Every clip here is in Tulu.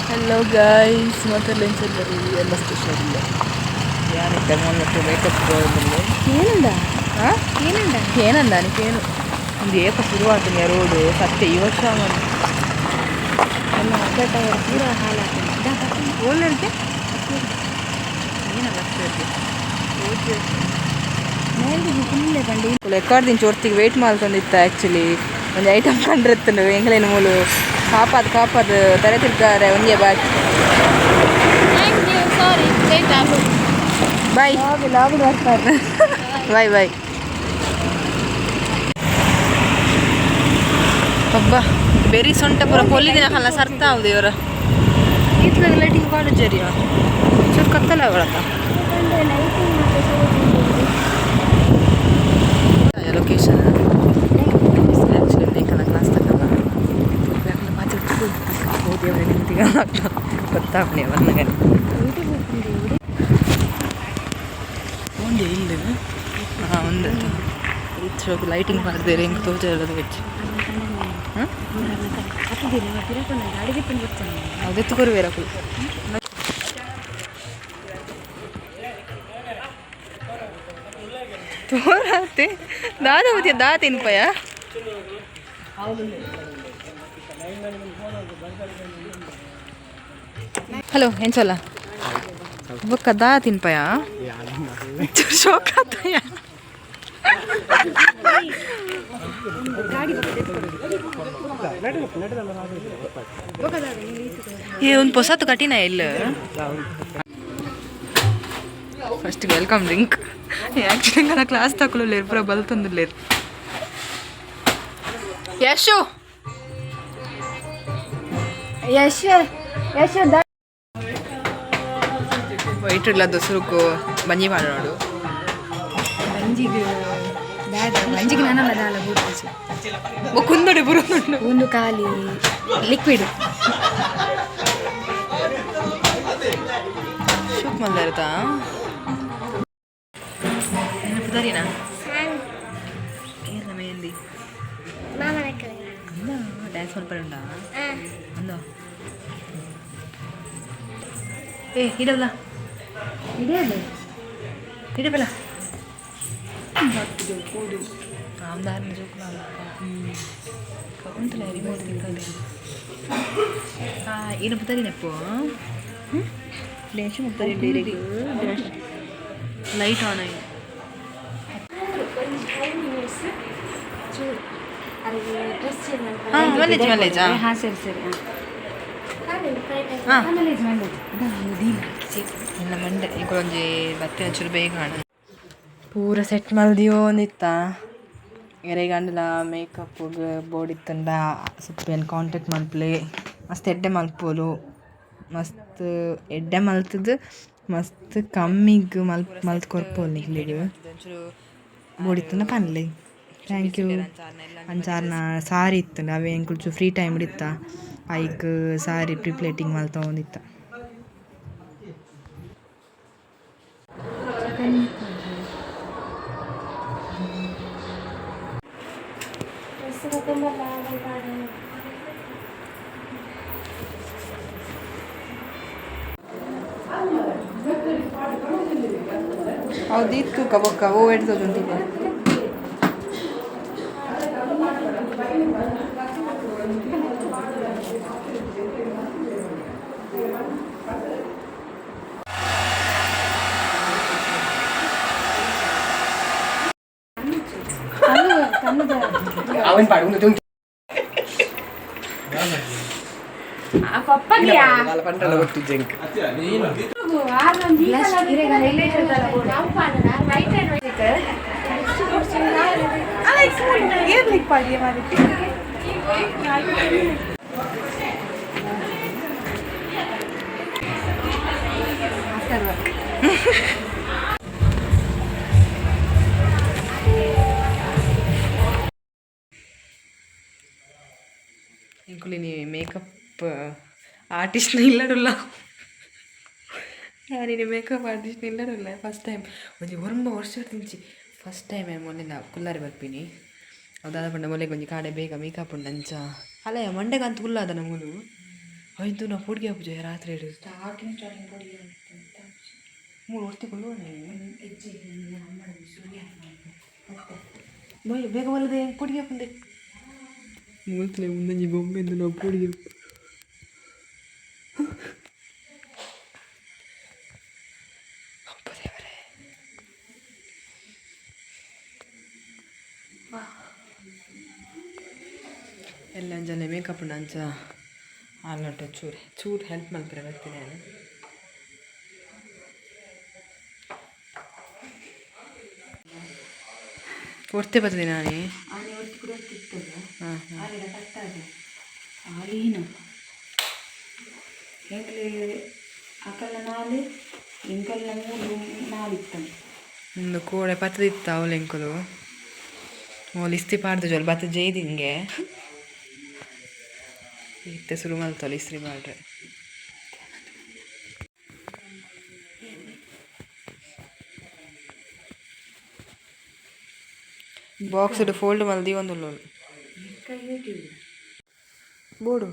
ಹಲೋ ಗಾಯ್ಸ್, ಮಾತೆಲ್ಲ ಎಂಚ ಎಲ್ಲ ಸ್ಪೆಷಲ್ ಇಲ್ಲ. ಯಾನಿತ್ತೆ ಮೊನ್ನೆ ಮೇಕಪ್. ಏನಂದ? ಹಾಂ. ಏನಂದ? ಏನಂದ ಅನಿಕೇನು ಒಂದು ಏಪ ಶುರುವಾತನಿ ರೋಡು ಸತ್ಯ ಈ ವರ್ಷ. ಎಲ್ಲ ಟೈರ್ ಪೂರ ಹಾಳಾಗ್ತದೆ. ಓಲ್ಲರಿಗೆ ಏನಲ್ಲ. ಮೇಲ್ದಿಗೆ ಫುಲ್ಲೇ ಬಂಡಿ. ರೆಕಾರ್ಡ್ ಚೋರ್ತಿಗೆ ವೇಟ್ ಮಾಡ್ಕೊಂಡಿತ್ತ. ಆ್ಯಕ್ಚುಲಿ ಒಂದು ಐಟಮ್ ಕಂಡಿರ್ತನು ಎಂಗ್ಲೇನು ಮೂಲು ಕಾಪಾದ ಕಾಪಾದ ತಲೆ ತಿರ್ಗಾರೆ ಒಂದೇ ಬಾಕಿ. Thank you, sorry. ಬಾಯ್. ಲಾಗು ಬರ್ತಾರೆ. Bye bye. ಅಬ್ಬಾ, ಬೆರಿ ಸೊಂಟ ಪೂರ ಪೊಲ್ಲಿದಿನ ಕಲ್ಲ ಸರ್ತ ಹೌದು ಇವರ. ಇತ್ಲಾಗ ಲೈಟಿಂಗ್ ಕಾಲೇಜ್ ಚೂರು ಕತ್ತಲ ಅವಳತ್ತ. ಲೊಕೇಶನ್ ಆ್ಯಕ್ಚುಲಿ ಎಂಕಲ್ನ ಕ್ಲಾಸ್ ತಕಲ್ಲ ಮಾತಾಡ್ತು ಓದಿ ನಿಂತಿಗ ಗೊತ್ತಾಗ್ಲಿ ಅವನ್ನಗನೆ. ಒಂದೇ ಇಲ್ಲ. ಹಾಂ, ಒಂದು ಶೋಕ್ ಲೈಟಿಂಗ್ ಮಾಡಿದ್ರೆ ಹೆಂಗೆ ತೋಚ ಬೆಚ್ಚ. ಹಾಂ, ಅದೆತ್ತು ಕೊರುವೇರ ಕುಲ್ ತೋರಾತೆ ದಾದ ಮಧ್ಯ ದಾ ತಿನ್ಪಯ. ಹಲೋ, ಎಂಚಲ್ಲ ಬೊಕ್ಕ ದಾ ತಿನ್ಪಯ ಶೋಕ್ ಆತಯ. ಏ, ಒಂದು ಹೊಸತು ಕಠಿಣ ಇಲ್ಲ. First welcome drink. Actually ನನ್ನ ಕ್ಲಾಸ್ ತಗೊಳ್ಳಲೇರು ಪೂರ ಬಲ್ತಂದಿಲ್ಲೇರು. ಯಶು. ಯಶ್, ಯಶ್. ವೈಟ್ ಇಲ್ಲ, ದೊಸರುಕು ಬಂಜಿ ಮಾಡ ನೋಡು. ಬಂಜಿಗೆ ಬ್ಯಾಡ, ಬಂಜಿಗೆ ನಾನಲ್ಲ ದಾಲ ಬೂರ್ಪುಜಿ. ಕುಂದಡೆ ಬರುಂಡು. ಒಂದು ಖಾಲಿ ಲಿಕ್ವಿಡ್. ಶೋಕ್ ಮಲ್ದಾರತಾ ಪುದರಿನಾ ಏರ್ನ ಮೆಹಂದಿ ಡ್ಯಾನ್ಸ್ ಮಲ್ಪರುಂಡಾ ಅಂದೋ. ಏ, ಇಡಲ್ಲ. ಇದೇ ಅದು. ಇಡಬಲ್ಲ. ಆಮ್ದಾರ್ನ ಜೋಕ್ ಉಂಟಲ್ಲ ರಿಮೋಟ್ ತಿಕ್ಕದೆ. ಹಾಂ, ಏನು ಪುದರಿನಪ್ಪು ಡ್ಯಾನ್ಸ್ ಮುಗ್ತಾರೆ. ಲೈಟ್ ಆನ್ ಆಗಿ. ಹಾಂ, ಮಲ್ಲೇಜ್ ಮಲ್ಲೇಜ್. ಹಾಂ, ಸರಿ ಸರಿ. ಹಾಂ. ಮಲ್ಲೇಜ್ ಮಲ್ಲೇಜ್. ಎಲ್ಲ ಮಂಡೆ ಈಗ ಒಂಜಿ ಬತ್ತಿನ ಚೂರು ಬೇಗ ಆಣ ಪೂರ ಸೆಟ್ ಮಲ್ದಿಯೋ ಒಂದಿತ್ತ. ಎರೆಗಂಡಲ ಮೇಕಪ್ ಬೋಡಿತ್ತಂಡ ಸುಪ್ಪೇನು ಕಾಂಟ್ಯಾಕ್ಟ್ ಮಲ್ಪಲೆ. ಮಸ್ತ್ ಎಡ್ಡೆ ಮಲ್ಪೋಲು, ಮಸ್ತ್ ಎಡ್ಡೆ ಮಲ್ತದ್ದು, ಮಸ್ತ್ ಕಮ್ಮಿಗ್ ಮಲ್ತ್ ಕೊರ್ಪೋಲು. ನಿಕ್ಲೆಗ್ ಬೋಡಿತ್ತಂಡ ಪನ್ಲೆ. Thank you. ಅಂಚಾರ್ನ ಸಾರಿ ಇತ್ತಂಡ ಅವೇ ಎಂಕುಲು ಫ್ರೀ ಟೈಮ್ ಇತ್ತ, ಐಕ್ ಸಾರಿ ಪ್ರಿಪ್ಲೇಟಿಂಗ್ ಮಲ್ತೊಂದಿತ್ತ. ಹೌದು, ಇತ್ತು ಬೊಕ್ಕ ಓ ಎಡ್ದು ತೋಜುಂಟು. ಅವನ್ ಪಾಡು ಒಂದು ಪಂಟಲ್ಲ ಗೊತ್ತು ಜಂಕ್. After work. ಎಂಕುಲಿನಿ ಮೇಕಪ್ ಆರ್ಟಿಸ್ಟ್ನ ಇಲ್ಲಡುಲ್ಲ. ಯಾರಿನಿ ಮೇಕಪ್ ಆರ್ಟಿಸ್ಟ್ ಇಲ್ಲಡುಲ್ಲ. ಫಸ್ಟ್ ಟೈಮ್, ಒಂಜಿ ಒರ್ಂಬ ವರ್ಷ ತಿಂಚಿ ಫಸ್ಟ್ ಟೈಮ್ ಮೊನ್ನೆ ಕುಲ್ಲಾರಿ ಬರ್ಪಿನಿ. ಅದಾದ ಪಂಡ ಮೊಲೆಗೆ ಒಂಜಿ ಕಾಡೆ ಬೇಗ ಮೇಕಪ್ ಉಂಡು ಅಂಚ. ಅಲ್ಲ, ಮಂಡೆಗಂತ ಕುಲ್ಲಾದನ ಮೂಲು ಐದು ನಾ ಪೊಡಿಗೆ ಪೂಜೆ ರಾತ್ರಿ. ಸ್ಟಾರ್ಟಿಂಗ್ ಸ್ಟಾರ್ಟಿಂಗ್ ಪೊಡಿ. ಮೂರು ಒರ್ತಿ ಕುಲ್ಲುವನೆ. ಬೇಗ ಬಲ್ಲದೆ ಪೊಡಿಗೆ ಪುಂದೆ ಮೂಲ್ತಲೆ ಮುಂದೊಂಜಿ ಬೊಂಬೆಂದು ನಾವು ಪೊಡಿಗೆ. ಅಪ್ಪ ದೇವರೇ. ಎಲ್ಲ ಅಂಜನೆ ಮೇಕಪ್ ಉಂಡು ಅಂಚ. ಆಲ್ನಟ ಚೂರು ಚೂರು ಹೆಲ್ಪ್ ಮಲ್ಪರೆ ಬರ್ತೀನಿ ನಾನು. ಒರ್ತೆ ಬರ್ತದೆ ನಾನೇ. ಆನೆ ಒತ್ತಿ ಕೂಡ ತಿತ್ತದ. ಹಾಂ ಹಾಂ. ಆಲಿಡ ಕಟ್ಟಾದೆ ಆಲೀನ ಎಂಕ್ಲೆ ಅಕಲ್ನ ನಾಲ್, ಎಂಕಲ್ನ ಮೂರು ನಾಲ್ ಇತ್ತಂದು. ಒಂದು ಕೋಡೆ ಪತ್ತದಿತ್ತ ಅವಳು ಎಂಕುಲು ಮೋಲು ಇಸ್ತ್ರಿ ಪಾಡ್ದು ಜೋಲ್ ಬತ್ತ ಜೈದಿಂಗೆ ಇತ್ತೆ ಶುರು ಮಲ್ತೋಲು ಇಸ್ತ್ರಿ ಪಾಡ್ರೆ. ಬಾಕ್ಸ್ ಫೋಲ್ಡ್ ಮಲ್ದಿ ಒಂದು ಯೂಟ್ಯೂಬ್. ಬೋಡು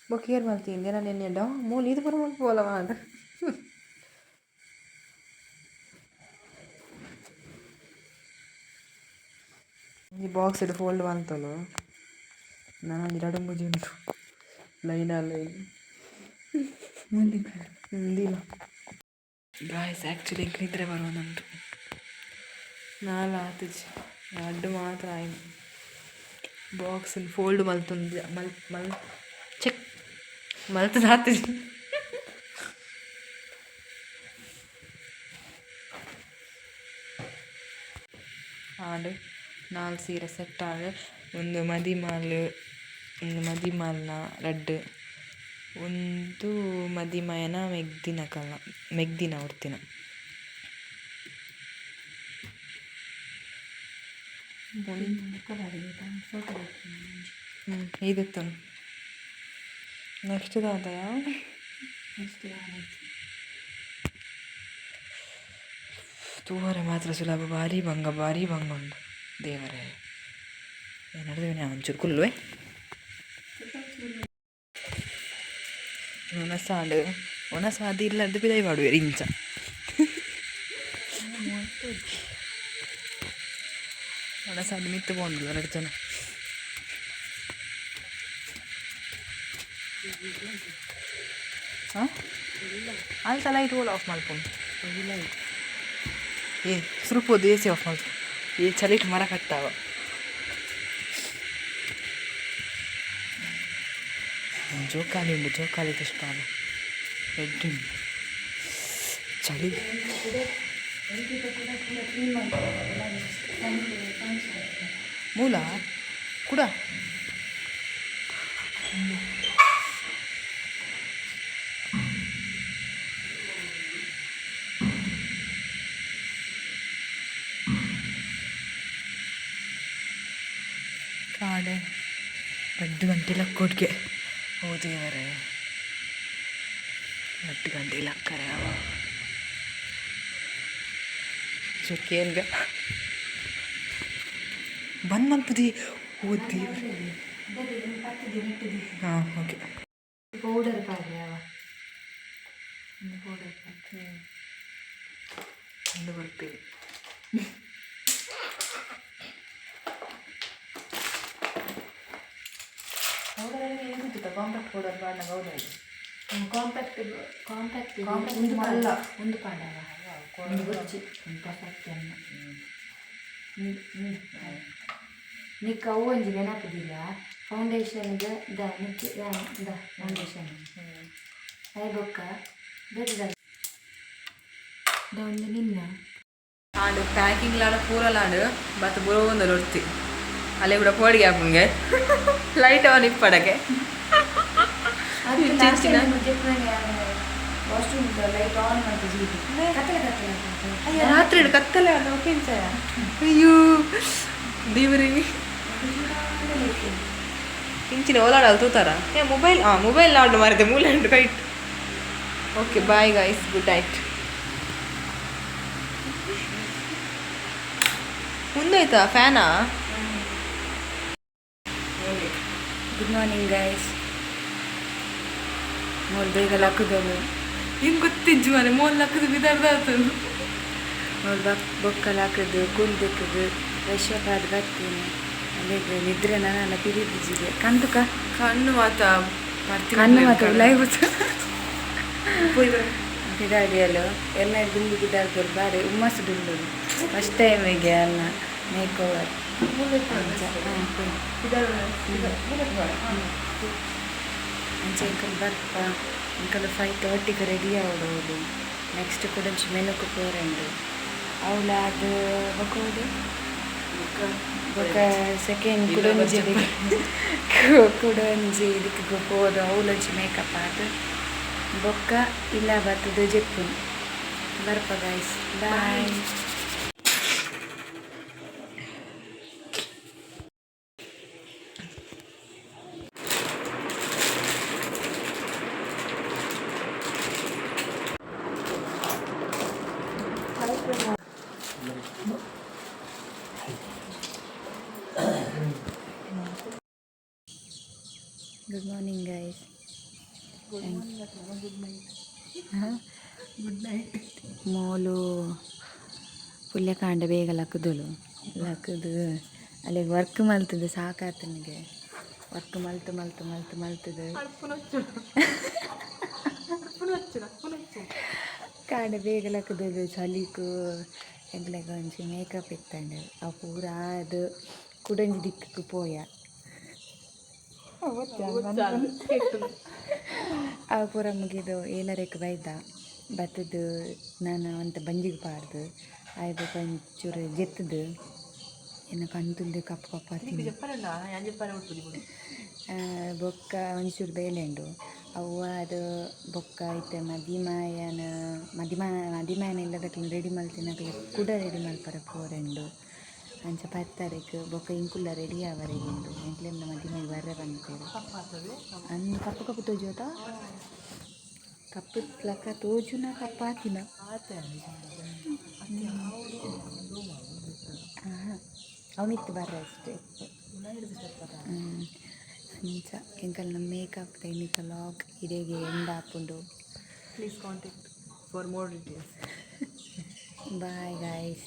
ಬೊಕ್ಕ ಏರ್ ಮಲ್ತೀನಿ ನಾನು ಎಣ್ಣೆ ಮೂಲು ಇದು ಪೂರ ಮಲ್ಪೋಲವ ಅದು. ಈ ಬಾಕ್ಸ್ ಫೋಲ್ಡ್ ಮಲ್ತೋಲು. ನಾನು ಒಂಜಿ ರಡ್ಡ್ ಮೂಜಿ ಉಂಟು ಲೈನ್ ಲೈನ್ ದಿನ. ಗಾಯ್ಸ್, ಆ್ಯಕ್ಚುಲಿ ಎಂಕ್ ನಿದ್ರೆ ಬರುವುದುಂಟು. ನಾಲ್ ಆತುಜಿ, ರಡ್ಡ್ ಮಾತ್ರ ಆಯ್ತು. ಬಾಕ್ಸ್ ಫೋಲ್ಡ್ ಮಲ್ತೊಂದು ಮಲ್ ಮಲ್ ಚೆಕ್ ಮಲ್ತದ ಆತುಜಿ. ಆಂಡ್ ನಾಲ್ ಸೀರೆ ಸೆಟ್ ಆಂಡ್. ಒಂದು ಮದಿಮಾಲ್, ಒಂದು ಮದಿಮಾಲ್ನ ರಡ್ಡ್, ಒಂದು ಮದಿಮಯನ ಮೆಗ್ದಿನಕಲ್ನ, ಮೆಗ್ದಿನ ಒರ್ತಿನ. ಇದಿತ್ತು. ನೆಕ್ಸ್ಟ್ ದಾದಯ? ನೆಕ್ಸ್ಟ್. ತೂವರೆ ಮಾತ್ರ ಸುಲಭ. ಭಾರಿ ಭಂಗ, ಭಾರಿ ಭಂಗ ಉಂಡು. ದೇವರೇ, ನಡೆದುವೆ ಒಂಚೂರು ಕುಲ್ಲುವೆ. ಒಣಸಾಂಡ್ ಒಣಸಾದ ಇಲ್ಲದ್ದು ಪಿದೈ ಪಾಡುವೆರ್ ಇಂಚ. ಒಣಸಾದ ಮಿತ್ತು ಪೋಂಡು ಎರಡು ಜನ. ಹಾಂ, ಅಲ್ತ ಲೈಟ್ ಓಲ್ ಆಫ್ ಮಲ್ಪುಂಡು. ಏ ಸುರುಪೋದು ಎ ಸಿ ಆಫ್ ಮಲ್ಪು. ಈ ಚಳಿಟ್ ಮರ ಕಟ್ಟಾವ. ಜೋಕಾಲಿ ಉಂಡು, ಜೋಕಾಲಿ ತುಷ್ಪಾವ. ಎಡ್ಡೆ ಉಂಡು ಚಳಿ. ಮೂಲ ಕುಡ ಕಾಡೆ 2 ಗಂಟೆ ಲಕ್ಕೋಡ್ಗೆ. ಓ ದೇವರೇ, 2 ಗಂಟೆ ಲಕ್ಕರೆ ಅವ ಚುಕ್ಕೇನ್ಗ ಬಂದ್ ಮಲ್ಪುದಿ. ಓ ದೇವರೇ. ಹಾಂ, ಓಕೆ. ಪೌಡರ್ ಪಾಡ್ರೆ ಅವ ಒಂದು ಪೌಡರ್ ಪಾಡ್ರೆ. ಒಂದು ಬರ್ತೀವಿ. ಪೌಡರ್ ಏನಿತ್ತು? ಕಾಂಪ್ಯಾಕ್ಟ್ ಪೌಡರ್ ಪಾಡ್ನಾಗ ಹೌದಾ? Compact, compact. Compact. ಒಂದು ಮಲ್ಲ. ಒಂದು ಪಾಡವ, ಒಂದು ಬೊಚ್ಚಿ, ಒಂದು ಪರ್ಫೆಕ್ಟ್ ಅನ್ನ. ನಿಕ್ಕ ಅವು ಒಂಜಿ ನೆನಪುದಿಲ್ಲ ಫೌಂಡೇಶನ್ಗೆ the Nick the foundation I ಬೊಕ್ಕ ಬೇರೆ the ಒಂದು ನಿನ್ನ. ಆಂಡ್ ಪ್ಯಾಕಿಂಗ್ ಲಾಡ ಪೂರ ಲಾಡು ಬತ್ ಬುರೋಂದು ಒರ್ತಿ ಅಲ್ಲೇ ಕೂಡ ಪೋಡಿಗೆ ಆಪುಂಗೆ ಲೈಟ್ ಆನ್ ಇಪ್ಪಡಗೆ. ಅದು ಇಂಚಿನ? ವಾಶ್ರೂಮ್ ಲೈಟ್ ಆನ್ ಮಾಡ್ತೀವಿ, ಕತ್ತಲೆ ಕತ್ತಲೆ. ಅಯ್ಯ, ರಾತ್ರಿ ಕತ್ತಲೆ ಅಲ್ಲ ಓಕೆಂಚಯ. ಅಯ್ಯೋ ದೇವರೇ, ಇಂಚಿನ ಓಲಾಡಲ್ಲ ತೂತಾರ. ಏ ಮೊಬೈಲ್, ಹಾಂ, ಮೊಬೈಲ್ ಆರ್ಡರ್ ಮಾಡಿದೆ ಮೂಲೆ ಉಂಟು kite. Okay, bye guys, good night. ಉಂದಾಯ್ತಾ ಫ್ಯಾನಾ? Good morning guys. Mole ಬೇಗ ಲಕ್ಕದಳು. ಹಿಂಗೆ ಗೊತ್ತಿಜ್ಜು ಮನೆ ಮೋಲ್ ಲಕ್ಕದು ಬಿದಾರ್ದಾತು. ಮೋಲ್ ಬಕ್ ಬೊಕ್ಕ ಲಕ್ಕದು ಕುಲ್ದಕ್ಕದು ಫ್ರೆಶ್ ಅಪ್ ಆದ್ ಬರ್ತೀನಿ. ಅಲ್ಲಿಗೆ ನಿದ್ರೆ ನನ್ನ ಪಿರಿದಿಜಿಗೆ ಕಂತುಕ. ಕಣ್ಣು ಮಾತ. ಕಣ್ಣು ಮಾತ ಉಲಾಯಿ ಪಿದಾಡಿಯಲು ಎಲ್ಲ ಗುಂಡು ಗಿಡಾಡ್ದೋಳು. ಬಾರಿ ಹುಮ್ಮಸ್ಸು ದುಂಡು. ಫಸ್ಟ್ ಟೈಮಿಗೆ ಅಲ್ಲ ಮೇಕ್ ಓವರ್. ಅಂಚ ಎಂಕಲ್ ಬರ್ಪ, ಎಂಕಲ್ 5:30ಗೆ ರೆಡಿ ಆವಡು. ನೆಕ್ಸ್ಟ್ ಕುಡಂಚಿ ಮೆನುಕು ಪೋರಂಡು. ಅವಳ ಅದು ಬೊಕೋಡು ಬೊಕ ಸೆಕೆಂಡ್ ಕುಡೊಂಜಿ ಕುಡೊಂಜಿ ಇದಕ್ಕೆ ಪೋದು, ಅವಳೊಂಜಿ ಮೇಕಪ್ ಆದ್ ಬೊಕ್ಕ ಇಲ್ಲ ಬತ್ತದ ಜೆಪ್ಪುನು ಬರ್ಪ guys. Bye. Good morning guys. Good night. Molu ಪುಲ್ಯಕಾಂಡ ಬೇಗ ಲಕ್ಕುದಳು. ಲಕ್ಕದು ಅಲ್ಲಿಗೆ ವರ್ಕ್ ಮಲ್ತದೆ, ಸಾಕಾತನಿಗೆ. ವರ್ಕ್ ಮಲ್ತು ಮಲ್ತು ಮಲ್ತು ಮಲ್ತದು ಕಾಂಡ ಬೇಗ ಲಕ್ಕದು. ಚಲಿಕು ಎಂಕ್ಲೆಗ್ ಒಂಜಿ ಮೇಕಪ್ ಇತ್ತಂಡು. ಅವು ಪೂರ ಅದು ಕುಡೊಂಜಿ ದಿಕ್ಕಕ್ಕೆ ಪೋಯ. ಅವು ಪೂರ ಮುಗಿದು ಏಳರೆಕ್ ಬೈದ. ಬತ್ತದು ನಾನು ಒಂತೆ ಬಂಜಿಗೆ ಪಾಡ್ದು ಆಯ್ ಬೊಕ ಒಂಚೂರು ಜೆತ್ತುದು ಎನ್ನ ಕಣ್ಣು ಕಪ್ಪು ಕಪ್ಪು ಆತಿನಿ. ಬೊಕ್ಕ ಒಂಚೂರು ಬೇಲೆ ಉಂಡು. ಅವು ಅದು ಬೊಕ್ಕ ಇತ್ತೆ ಮದಿಮಾಯನ ಮದಿಮಾ ಮದಿಮಾಯನ ಇಲ್ಲದಕ್ಲೆನ್ ರೆಡಿ ಮಲ್ತಿನಕ್ಲೆ ಕುಡ ರೆಡಿ ಮಲ್ಪರೆ ಪೋರೆಂಡು. ಅಂಚ ಪತ್ತರೆಗ್ ಬೊಕ್ಕ ಇಂಕುಲ್ಲ ರೆಡಿ ಆವರೆಗೆ ಉಂಡು. ಎಂಕ್ಲೆನ ಮದಿಮೆಗ್ ಬರ್ರೆ ಪನ್ಪೆರ್. ಅಂದ್ ಕಪ್ಪು ಕಪ್ಪು ತೋಜುವತ, ಕಪ್ಪು ಲಕ್ಕ ತೋಜುನ ಕಪ್ಪಾತಿನ. ಅವು ಮಿತ್ತು ಬರ್ರೆ ಅಷ್ಟೇ. ಅಂಚ ಎಂಕಲ್ನ ಮೇಕಪ್ ಇನಿತ ವ್ಲಾಗ್ ಇಡೆಗೆ ಎಂಡ್ ಆಪುಂಡು. Please contact for more details. Bye guys.